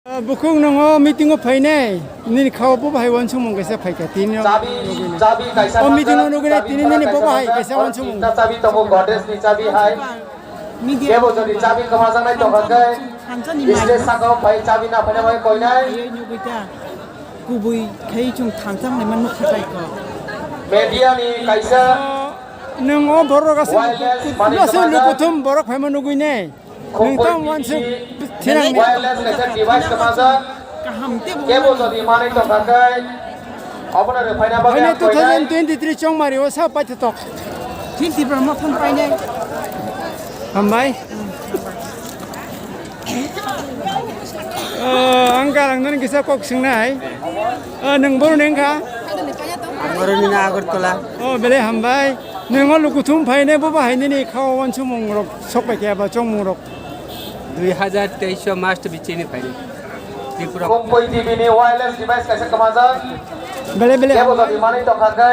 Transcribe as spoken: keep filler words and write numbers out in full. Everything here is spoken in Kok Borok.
Bukhuk nongo meeting o phainai, nini khao bo bahai wansukmung kaisa phaikha, tini o Chabi, nugwinai. Chabi kaisa O meeting o manjak, nugwinai, chabi tini khora nini bo kaisa bahai manjak, kaisa o wansukmung. Tinta chabi tongo, Godrej ni chabi hai. Media Kebo jodi chabi kwmajaknai tongkha khe, thansa ni stage mai sakao phai chabi na phainai bai koinai. Nugwi ta. Kubui khai chung thansa ni man nukha bai ko. Media ni kaisa Nung o borok aswk wireless mani aswk kwmajaknai. Lukuthum borok phaima nugwinai. Nung tamo wansuk thinang ni. Wireless kaisa device kwmajak. Kaham tei bo Kebo jodi manwi tongkha khe, obono rwphaina bagwi Haino ang koinai. Two thousand twenty-three chongmari o sa paithatok. Thik Tipra mothon painai. Hambai. O, ang galang nani kisa kok singnai. O, nung boru neng kha? Ang oro nini Agartala. O, belai hambai. Nung o lukuthum phainai bo bahai nini khao wansukmung rok. Sok pai khe ba chongmung rok. Dui hazar teis o March to bichini phaini. Tripura. Kumpui T V ni wireless device kaisa kwmajak. Bele, bele. Kebo jodi manwi tongkha khe,